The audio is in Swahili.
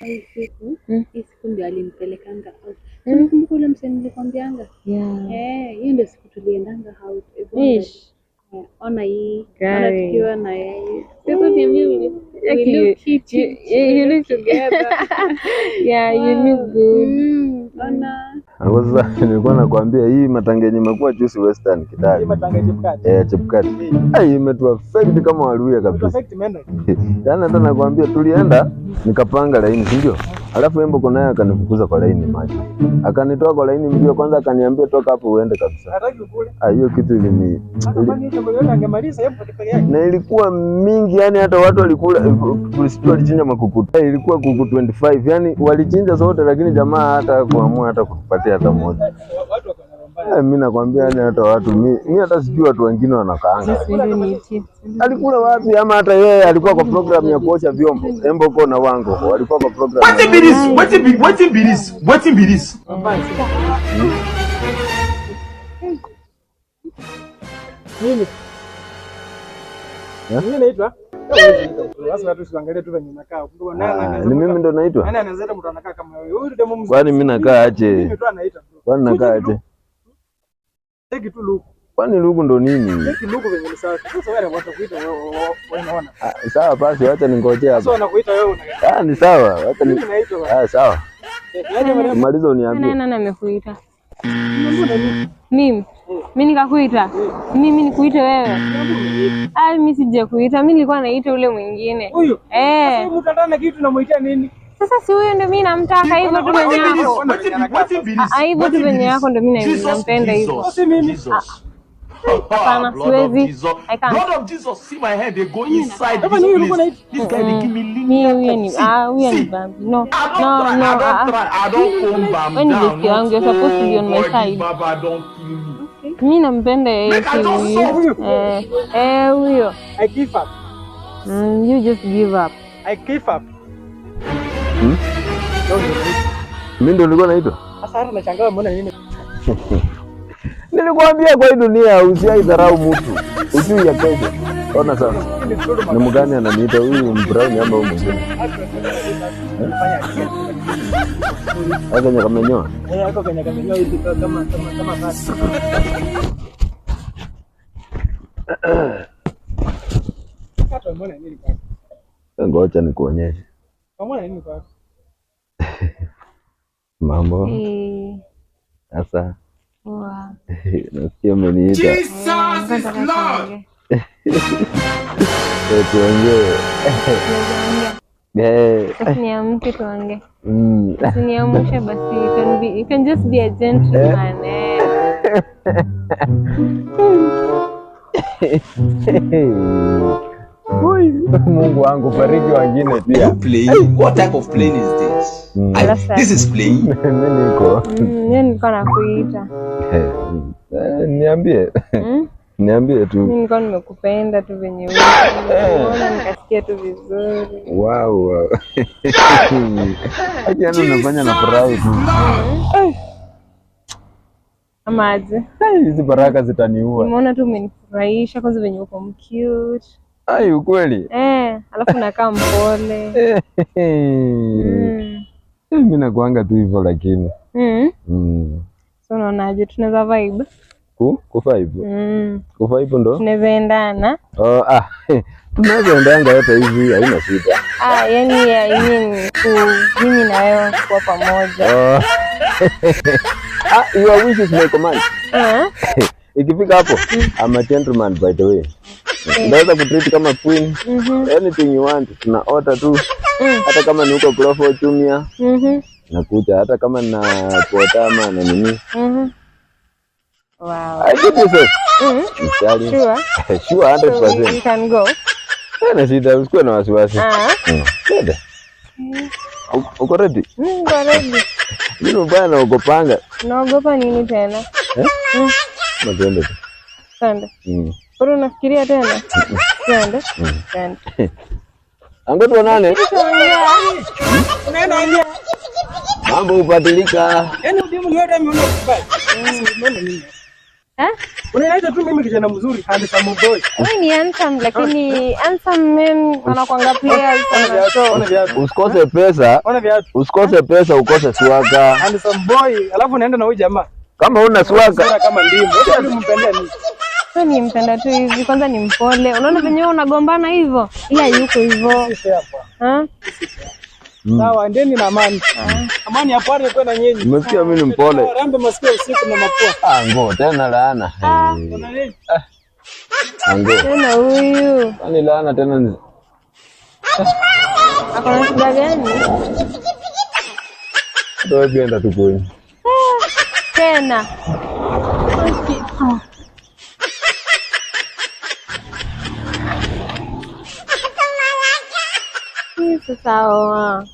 Hii siku hii siku ndio alinipelekanga out. Unakumbuka ule msee nilikwambianga? Yeah. Eh, hiyo ndio siku tuliendanga out. Hebu angalia. Ish. Eh, ona hii, ona Guy. Tukiwa na yeye. Sasa niambie, we Okay, look cute. you We look together. Yeah, you Wow. look good. Ona. Hapo sasa nilikuwa nakwambia hii matanga yenye imekuwa juice Western Kitale. Matanga Chebukati. Eh, Chebukati. Ai, imetuaffect kama Waluhya kabisa. Affect imeenda. Yaani hata nakwambia tulienda nikapanga laini, si ndio? Alafu Emboko naye akanifukuza kwa laini maji. Akanitoa kwa laini mbio kwanza, akaniambia toka hapo uende kabisa. Hataki kule. Ah, hiyo kitu ilini Hata kwani hiyo yote angemaliza yeye peke yake. Na ilikuwa mingi, yani hata watu walikula, sijui walichinja makuku. Ilikuwa kuku 25, yani walichinja zote, lakini jamaa hata kuamua hata kutupatia hata moja. Watu wako na roho mbaya. Eh, mi nakwambia, yani hata watu mi hata sijui watu wengine wanakaanga. Alikula wapi? Ama hata yeye alikuwa kwa program ya kuosha vyombo. Emboko na Wango walikuwa kwa program. Wetin be this? Wetin be wetin be this? Wetin be this? Mbaya. Mimi. Eh? Mimi naitwa. Sasa watu usiangalie tu venye unakaa. Kumbe nani Ah, anaweza ni mimi ndo naitwa? Nani anaweza mtu anakaa kama wewe? Huyu ndio mzee. Kwani mimi nakaa aje? Mimi tu anaita bro. Kwani nakaa aje? Take tu look. Kwani luku ndo nini? Take look venye ni sawa. Sasa wewe watakuita wewe wewe unaona. Ah, sawa basi, wacha ningojee Sasa hapa. wanakuita wewe una. Ah, ni sawa. Wacha ni Mimi naitwa bwana. Ah, sawa. Eh, yaani marembo. Maliza uniambie. Nani amekuita? Mimi. Mimi nikakuita? Mimi nikuite wewe? Ah, mimi sijakuita. Mimi nilikuwa naita ule mwingine. Huyu. Eh. Sasa mtu anataka kitu namuitia nini? Sasa si huyo ndio mimi namtaka hivyo tu venye yako. Wetin be this? Ah, hivyo tu Wetin be venye this? yako ndio mimi Jesus, nampenda hivyo. Jesus, Si mimi. Jesus. Hapana, Blood of siwezi. Jesus. I can't. Blood of Jesus. See my head, they go inside Kama this ni huyu place. ulikuwa This guy, they give me Mi linear huyo ni See, ah, huyo ni see. Bambi. No. I don't No, try, no. I don't Ah, try, I don't comb am Wewe ni down. bestie wangu, you're supposed to be on my Oh, boy, side. this Baba don't kill me. Mimi nampenda yeye Make I si just huyu. soft. Eh, eh huyo. I give up. You just give up. I give up. Hmm? Mimi ndo nilikuwa naitwa? Sasa hata nashangaa mbona nini? Nilikwambia kwa hii dunia usiai dharau mtu. Ujui ya kesho. Ona sasa. Ni mgani ananiita, huyu brown ama huyu mwingine? Sasa kwenye kamenyoa. Eh, ako kwenye kamenyoa hivi kama basi. Hata mbona nini kwako? Ngoja nikuonyeshe. Mbona nini kwako? Mambo. Eh, Sasa poa. nasikia umeniita. Jesus is Lord. Eh, tuongee. Eh, Basi niamke tuongee. Usiniamshe basi, you can just be a gentleman. Eh. Ui, Mungu wangu bariki wengine pia. You playing? What type of plane is this? Sasa. This is playing. Mimi niko. Mimi nilikuwa nakuita. Eh, niambie. Niambie tu. Mimi nilikuwa nimekupenda tu venye wewe. Nikasikia tu vizuri. Wow. Haki yani unafanya na furahi tu. Ama aje? Ai, hizi baraka zitaniua. Nimeona tu umenifurahisha kwanza venye uko mcute. Ai, ukweli. Eh, alafu nakaa mpole. Mimi nakuanga tu hivyo lakini. So unaonaje, tunaweza vibe? Kufa hivyo. Kufa hivyo ndo? Tunaweza endana. Oh, ah. Tunaweza endanga yote hivi, haina shida. Ah, yani I mean mimi na wewe kuwa pamoja. Oh. Ah, your wish is my command. Eh? Ikifika hapo, I'm a gentleman by the way. Ndaweza kutreat kama queen. Anything you want, tuna order tu. Hata kama ni huko Glofo Jumia, nakuja hata kama na kuotama na nini. Wow. I keep you safe. Mstari. Sure. Sure, 100%. So we can go. Haina shida, usikuwe na wasiwasi. Ah. Twende. Uko ready? Mimi niko ready. Mimi mbaya naogopanga. Naogopa nini tena? Eh? Na twende tu. Twende. Bado unafikiria tena? Twende. Twende. Ango tuonane. Unaenda Mambo hubadilika. Yaani udimu yote ameona kibaya. Sasa umeona nini? Eh? Unaniacha tu mimi kijana mzuri, handsome boy. Wewe ni handsome, lakini handsome men wanakuanga players Ona sana. viatu, ona viatu. Usikose pesa, Ona viatu. usikose pesa ukose swagger. Handsome boy, alafu naenda na huyu jamaa. Kama una swagger, Sura kama ndimu. Wewe ulimpendea nini? Wewe ni mpenda tu hivi, kwanza ni mpole. Unaona venye wewe unagombana hivyo? Ila yuko hivyo. Si fair bwana. Eh? Sawa, endeni na amani. Amani ya pwani kwenda nyinyi. umesikia mimi ni mpole. Rambe masikio usiku na mapua. Ah, ngo tena laana. Eh, Una nini? Ango. Tena huyu. Kwani laana tena ni Ako na shida gani? Hata wewe pia enda tu kwenyu. Tena. Okay. Ah. Hii sasa oa.